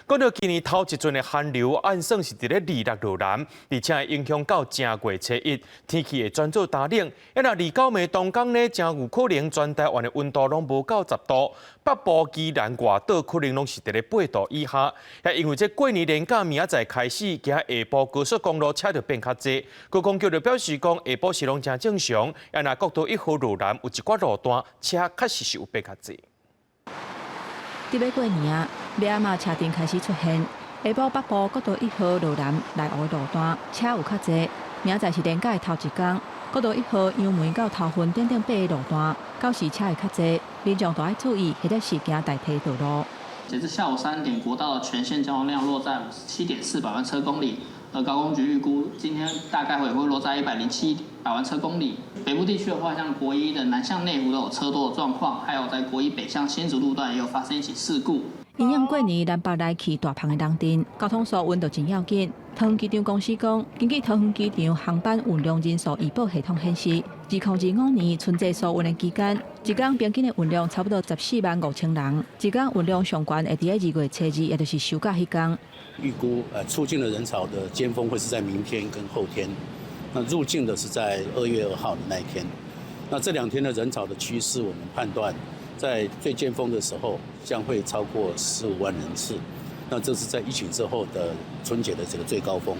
講到今年頭一陣的寒流，按算是佇咧二六落南，而且會影響到正月初一，天氣會轉做焦冷。啊，若二九暝當工呢，誠有可能全台灣的溫度攏無到10度，北部、宜蘭外島可能攏是佇咧8度以下。也因為這過年連假明仔載開始，今下晡高速公路車就變較濟。高公局就表示講，下晡是攏誠正常，啊，若國道1號路南有一寡路段車確實是有變較濟。佇欲過年啊，尾仔嘛車陣開始出現。下晡北部國道1號路南內湖路段車有較濟。明仔載是連假的頭一工，國道1號楊梅到頭份頂頂八个路段，到時車會較濟，民眾都愛注意，彼個時行代替道路。截至下午3點，國道的全線交通量落在57.4百萬車公里，而高公局預估今天大概會落在107百萬車公里。北部地區的話，像國一的南向內湖都有車多的狀況，還有在國一北向新竹路段也有發生一起事故。因應過年南北來去大芳的人陣，交通疏運就真要緊。桃園機場公司講，根據桃園機場航班運量人數預報系統顯示，2025年春節疏運的期間，一工平均的運量差不多14萬5千人。一工運量上懸會佇咧2月初2，也就是收假彼工。預估出境的人潮的尖峰會是在明天跟後天，那入境的是在2月2號的那一天。那這兩天的人潮的趨勢，我們判斷在最尖峰的時候將會超過15萬人次。那這是在疫情之後的春節的這個最高峰。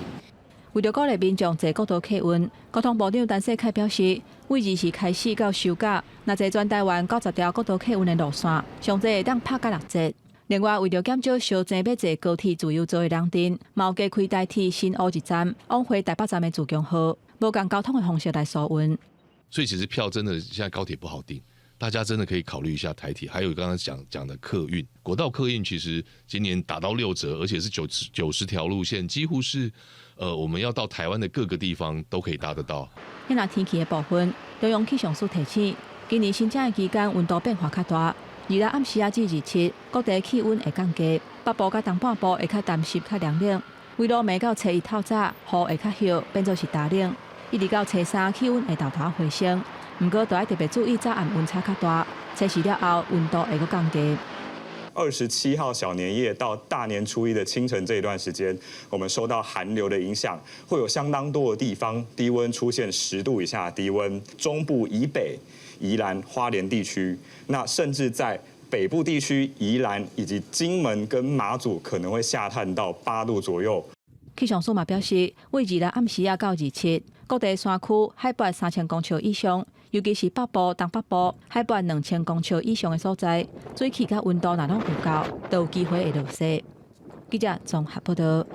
為著鼓勵民眾坐國道客運，交通部長陳世凱表示，為2時開始到收假，若坐全台灣90條國道客運的路線，上濟會當拍甲6折。另外，為著減少相爭欲坐高鐵自由座的人陣，嘛有加開台鐵新烏一站往回台北站的自強號，無仝交通的方式來疏運。所以其實票真的現在高鐵不好訂。大家真的可以考慮一下台鐵，還有剛剛講講的客運，國道客運其實今年打到6折，而且是90條路線，幾乎是，我們要到台灣的各個地方都可以搭得到。那天氣的部分，中央氣象署提醒，今年春節的期間溫度變化較大，26暗時仔至27，各地氣溫會降低，北部佮東半部會較澹濕、較涼冷。圍暝暝到初一透早，雨會較歇，變做是焦冷。一直到初三，氣溫會沓沓回升。毋過，都愛特別注意早暗溫差較大，初四了後溫度會閣降低。 27號小年夜到大年初一的清晨這一段時間，我們受到寒流的影響，會有相當多的地方低溫出現10度以下的低溫。中部以北、宜蘭花蓮地區，那甚至在北部地區宜蘭以及金門跟馬祖可能會下探到8度左右。氣象署嘛表示，為26暗時仔到27，各地山區海拔3000公尺以上，尤其是北部、東北部海拔2000公尺以上的所在，水汽佮溫度若攏有夠，都有機會會落雪。記者綜合報道。